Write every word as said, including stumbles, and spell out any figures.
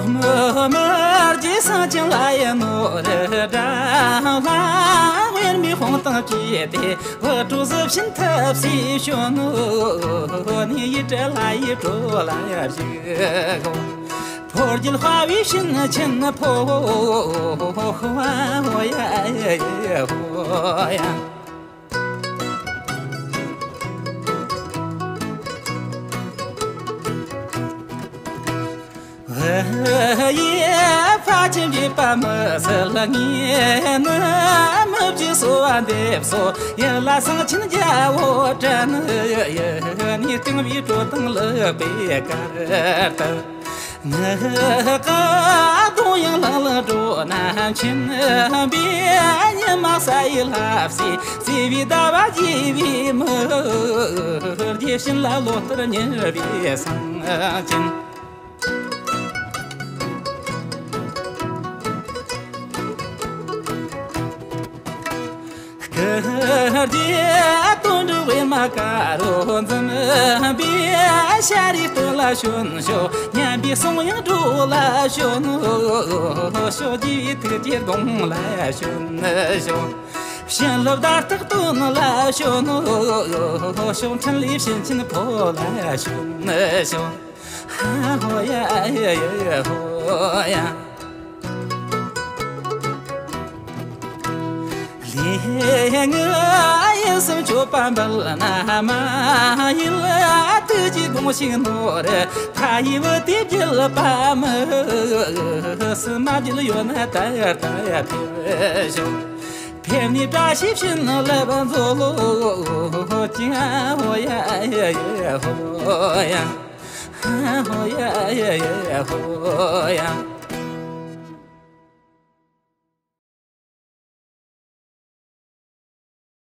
མི་མི་རྗེ་སངས་ཆེན་ལ་ཡི་ནོར་དགྲ་ལྷ་དབེན་མའི་དཔུང་དང་བཅས་ཏེ། བུ་ཕྲུག་གཟི་བྱིན་ཐབས་སུ་བྱོན་ནོ། ནི་ཡིད་བྲལ་ལྷ་ཡི་སྤྲོ་ལ་བཞུགས། ཕོ་རྒྱུད་དཔའ་བའི་བྱིན་ཆེན་ཕོ་ཡ་ཡ། ཡེ་ཕ་ཆེན་བརྒྱུད་པ་མི་སྲིད་ངེས་ནི། མི་བརྒྱུད་གསོལ་བ་འདེབས་སོ་ཡི་ལ། སངས་ཆེན་རྒྱལ་པོ་དྲན་ཡི་ནི། རྐང་པའི་དྲོད་དང་ལག་པའི་དཀར་དུ། ངག་གི་གདངས་དབྱངས་ལག་ལེན་འགྲོ་རྣམས་མཁྱེན་པའི། ཉི་མ་ས་ཡི་ལྷ་སྲས་བརྩེ་བའི་ཟླ་བ་རྒྱས་པའི་མི། རྗེ་བྱིན་ལ་ལོ་ལྟར་མཉེས་པའི་སངས་ཆེན། སྐུ་རྗེས་དོན་གྲུབ་པད་མ་དཀར་པོ་འཛིན་པའི། ཤཱ་རིའི་སྟོན་ལ་བྱོན་ཤོག་སྙན་པའི་གསུང་དབྱངས་སྒྲོག་ལ་བྱོན་ཤོག་རྒྱས་པའི་ཐུགས་ཀྱི་གདངས་ལ་བྱོན་ཤོག་བྱིན་རླབས་དར་ཐག་སྟོན་ལ་བྱོན་ཤོག་འཕྲིན་ལས་བྱིན་ཆེན་ཕོ་ལ་བྱོན་ཤོག་ཧ་ཧོ་ཡ་ཡ་ཡ་ཧོ་ཡ། ལས་ངན་ཡིད་སེམས་སྐྱོ་བ་འབུལ་ན་མ་ཡིན། ཐུགས་ཀྱི་དགོངས་ཤིག་ནོར་མཐའ་ཡས་བུ་དེ་བརྒྱུད་པ་མི་སྲིད། མ་བརྒྱུད་ཡོད་ན་ད་ལྟ་ཕེབས་ཤོག་ཕེབས་ནས་བཀྲ་ཤིས་བྱིན་རླབས་མཛོད་ལོ་ཅིག་ཧོ་ཡ་ཡ་ཡ་ཧོ་ཡ། ཧོ་ཡ་ཡ་ཡ་ཧོ་ཡ།